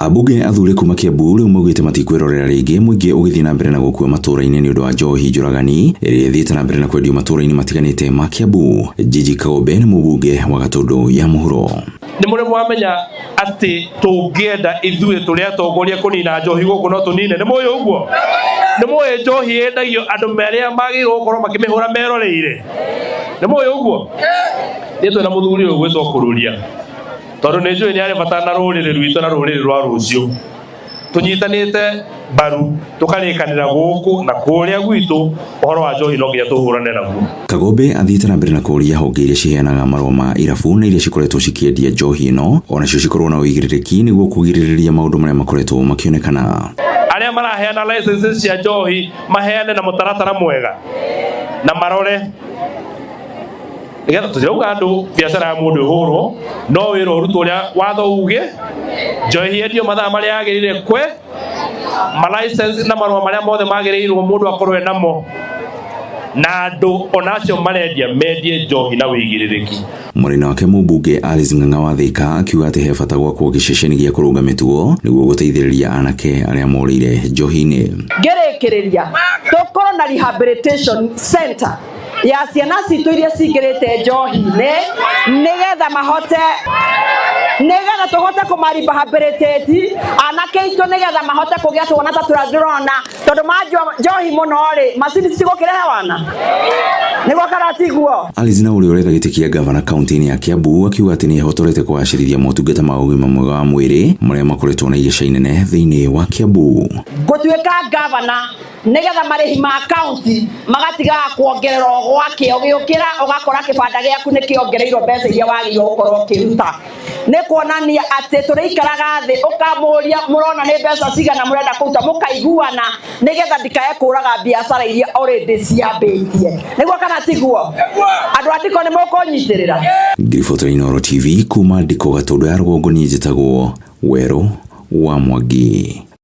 Ambunge athure kuma Kiambu rĩu maugĩte matikwĩrorera rĩngĩ mũingĩ ũgĩthiĩ na mbere na gũkua matũũra-inĩ nĩ ũndũ wa njohi njũragani ĩrĩa ĩthiĩte na mbere na kwendio matũũra-inĩ matiganĩte ma Kiambu. Jiji Kagombe nĩ mũmbunge wa Gatũndũ ya Mũhuro. Nĩ mũrĩ mwamenya atĩ tũngĩenda ithuĩ tũrĩ atongoria kũnina njohi gũkũ no tũnine? Nĩ mũĩ ũguo? Nĩ mũĩ njohi yendagio andũ arĩa magĩrĩirwo gũkorwo makĩmĩhũra meroreire? Nĩ mũĩ ũguo? Niĩ twĩna mũthuri ũyũ gwĩtwo Kũrũria, tondũ nĩ njũĩ nĩ arĩ bata na rũrĩrĩ rwitũ na rũrĩrĩ rwa rũciũ. Tũnyitanĩte mbaru tũkarĩkanĩra gũkũ na kũrĩa gwitũ, ũhoro wa njohi no nginya tũhũrane naguo. Kagombe athiĩte na mbere na kũũria honge iria ciheanaga marũa ma irabu na iria cikoretwo cikĩendia njohi ĩno onacio cikorwo na ũigĩrĩrĩki nĩguo kũgirĩrĩria maũndũ marĩa makoretwo makĩonekana. Arĩa maraheana licenses cia njohi maheane na mũtaratara mwega na marore nĩgetha tũtirauga andũ biacara ya mũndũ ĩhũrwo, no wĩra ũrutwo ũrĩa watho uge, njohi yendio mathaa marĩa yagĩrĩire, kwe ma license na marũa marĩa mothe magĩrĩirwo mũndũ akorwo enamo, na andũ ona acio marendia mendie njohi na wĩigĩrĩrĩki. Mwena wake mũmbunge Alice Ng'ang'a wa Thika akiuga atĩ he bata gwakwo gĩceceni gĩa kũrũnga mĩtugo nĩguo gũteithĩrĩria anake arĩa morĩire njohi-inĩ. Ngĩrĩkĩrĩria, tũkorwo na rehabilitation center ya ciana citũ iria cingĩrĩte njohi-inĩ, nĩgetha mahote, nĩgetha tũhote kũmarehabilitate anake aitũ, nĩgetha mahote kũgĩa twana ta tũrĩa ndĩrona, tondũ manjua njohi mũno rĩ, macini cigũkĩrehe wana nĩguo kana tiguo? Alice na ũrĩa ũretha gĩtĩ kĩa gavana kaunti-inĩ ya Kiambu akiuga atĩ nĩ ehotorete kũgacĩrithia motungata ma ũgima mwega wa mwĩrĩ marĩa makoretwo na igeca inene thĩinĩ wa Kiambu. Ngũtuĩka gavana nĩgetha marĩhi ma kaunti magatigaga kuongererwo gwakĩo, gĩũkĩra ũgakora kĩbanda gĩaku nĩ kĩongereirwo mbeca iria wagĩrĩirwo gũkorwo ũkĩruta. Nĩ kuonania atĩ tũrĩikaraga thĩ, ũkamũria mũrona nĩ mbeca cigana mũrenda kũruta, mũkaiguana, nĩgetha ndikae kũraga biacara iria already ciambĩtie. Nĩguo kana tiguo? Andũ a Ndiko nĩ mũkũnyitĩrĩra? Ngiribotera Inooro TV kuma Ndiko Gatũndũ ya rũgongo, niĩ njĩtagwo Werũ wa Mwangi.